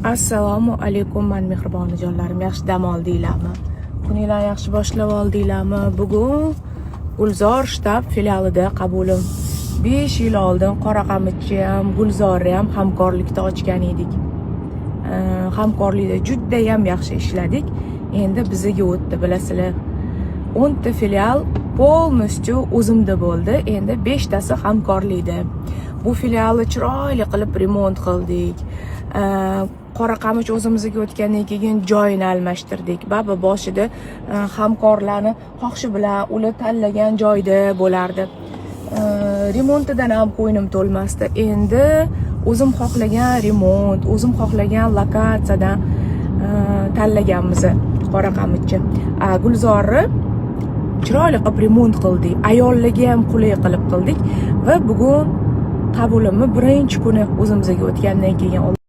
Assalomu alaykum, man mehribonjonlarim. Yaxshi dam oldinglarmi? Kuninglarni yaxshi boshlab oldinglarmi? Bugun Gulzor shtab filialida qabulim. 5 yil oldin Qoraqamichni ham, Gulzorni ham hamkorlikda ochgan edik. Hamkorlikda juda ham yaxshi ishladik. Endi bizaga o'tdi, bilasizlar. 10 ta filial полностью o'zimda bo'ldi. Endi 5 tasi hamkorlikda. Bu filialni chiroyli qilib remont qildik. Qoraqamich o'zimizga o'tgandan keyin joyini almashtirdik. Baba boshida hamkorlarni xohishi bilan ular tanlagan joyda bo'lardi. Remontidan ham ko'nglim to'lmasdi. Endi o'zim xohlagan remont, o'zim xohlagan lokatsiyadan tanlaganmiz Qoraqamichni. Gulzorni chiroyli qilib remont qildik. Ayollarga ham qulay qilib qildik va bugun qabulimni birinchi kuni o'zimizga o'tgandan keyin.